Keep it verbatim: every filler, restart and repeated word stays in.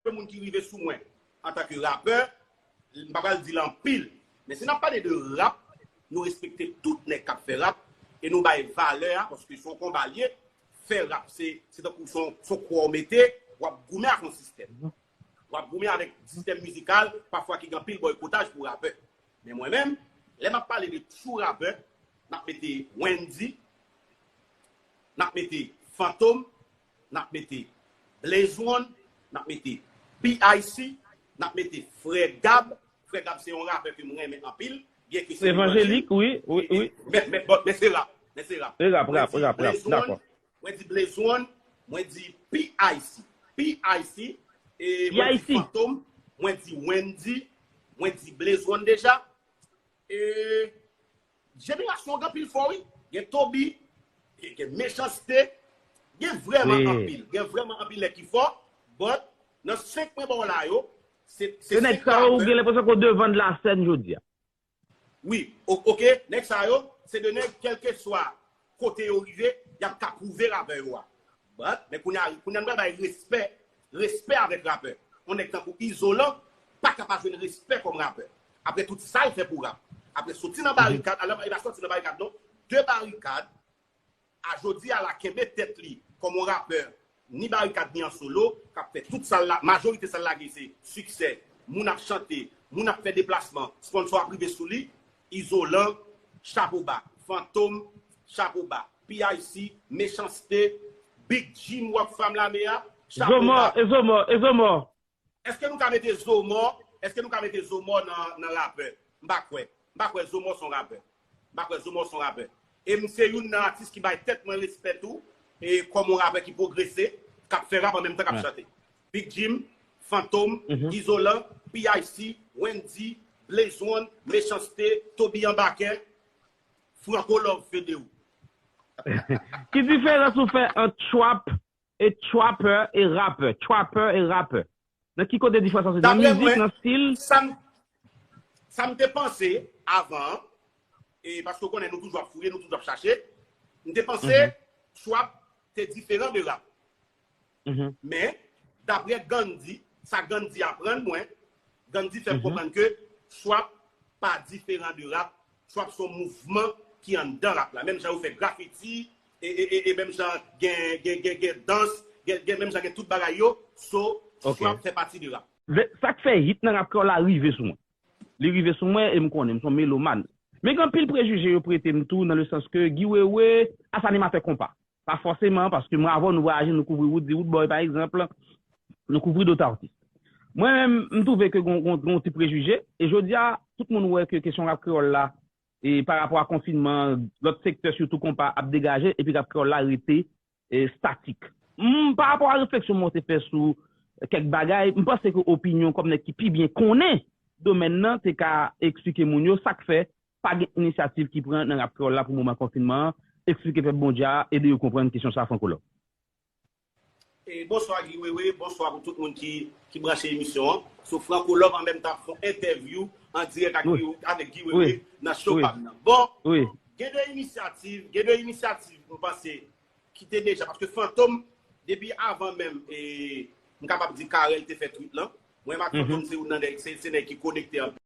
de moun ki rive sou mwen antanke rapè, m pa pral di l anpil. Men si n ap pale de rap, nou respekte tout nèg k ap fè rap e nou bay valè a, paske se yon konba l ye. Fè rap, se se tankou se yon se yon kwa w mete, w ap goumen ak yon sistèm. W ap goumen avèk sistèm mizikal, pafwa ki gen anpil bòykotaj pou rapè. Men mwen menm, lè m ap pale de true rapè, n ap mete Wendy, n ap mete Fantom, n ap mete Blaze One, n ap mete P I C, n ap mete Frè Gab. Frè Gab se yon rapè ke m renmen anpil, byenke se evanjelik, wi, wi, wi. Men, men, bon, men se rap, men se rap. Se rap, rap, rap, rap, dakò. Mwen di Blaze One, mwen di P I C. P I C, e mwen di P I C. Fantom, mwen di Wendy, mwen di Blaze One deja. E jenerasyon an gen anpil fò, wi. Gen Toby, gen, gen Mechanste, gen vrèman anpil. Gen vrèman anpil nèg ki fò, but nan senk mwen ba w la yo, se, se senk rapè. Se nèg sa yo ou gen lenpresyon ke w devan de la sèn jodi a. Wi, o- oke, nèg sa yo, se de nèg, kèlkeswa kote yo rive, y ap ka pwouve rapè yo a. But, men kounye a, kounye a nou pral bay respè, respè avèk rapè. Yon nèg tankou Izolan, pa ka pa jwenn respè kòm rapè. Apre tout sa l fè pou rap. Apre soti nan barikad, alò, e pa soti nan barikad non, de barikad, a jodi a la kenbe tèt li kòm yon rapè, ni barikad ni an solo, k ap fè tout sa l la, majorite sa l lage se siksè, moun ap chante, moun ap fè deplasman, sponsò ap rive sou li, Izolan, chapo ba, Fantom, chapo ba, P I C, Mechanste, Big Jim, Rockfam lame a, chapo ba. Zomò, e Zomò, e Zomò. Èske nou ka mete Zomò? Èske nou ka mete Zomò nan, nan rapè? M pa kwè. M pa kwè Zomò se yon rapè. M pa kwè Zomò se yon rapè. E m se youn nan atis ki bay tèt mwen respè tou, e kòm yon rapè ki pwogrese, k ap fè rap an menm tan k ap chante. Big Jim, Fantom, Izolan, P I C, Wendy, Blaze One, Mechanste, Toby Anbakè, Franco Love Fedeo. Ki diferans ou fè ant trap e trapper e rapper? Trapper e rapper. Nan ki kote diferans lan se nan mizik, nan stil? Sa m, sa m te panse avan, e paske w konnen nou toujou ap fouye, nou toujou ap chache, m te panse trap te diferan de rap. Men, daprè Gandhi, sa Gandhi aprann mwen, Gandhi fè m konprann ke trap pa diferan de rap. Trap se yon mouvman ki anndan rap la. Menm jan yo fè grafiti, e, e, e, e menm jan gen, gen, gen, gen dans, gen, gen, menm jan gen tout bagay yo, so, trap fè pati de rap. Sa k fè hit nan rap kreyòl la rive sou mwen. Li rive sou mwen e m konnen m se yon melomàn. Men gen anpil prejije yo prete m tou, nan le sans ke Guy Wewe a se animatè konpa. Pa fòseman, paske mwen avè w nou vwayaje, nou kouvri Woodsie, Roodboy pa egzanp, nou kouvri dòt atis. Mwen menm, m twouve ke gon, gon, gon ti prejije, e jodi a, tout moun wè ke kesyon rap kreyòl la, e pa rapò a konfinman, lòt sektè sitou konpa ap degaje, epi rap kreyòl la rete, e, statik. M, pa rapò a refleksyon mwen te fè sou kèk bagay, m panse ke opinyon kòm nèg ki pi byen konnen domèn nan te ka eksplike moun yo sa k fè pa gen inisyativ ki pran nan rap kreyòl la pou moman konfinman an, eksplike pèp Bondye a, ede yo konprann kesyon sa a, Franco Love. E bonswa Guy Wewe, bonswa pou tout moun ki, ki branche emisyon an. So Franco Love an menm tan ap fè yon entèvyou an dirèk ak Guy, avèk Guy Wewe nan show pa m nan. Bon, gen de inisyativ, gen de inisyativ m panse ki te deja, paske Fantom, depi avan menm, e, m kapab di Carel te fè tweet lan, mwen menm ak Fantom se youn nan nèg, se, se nèg ki konekte anpil.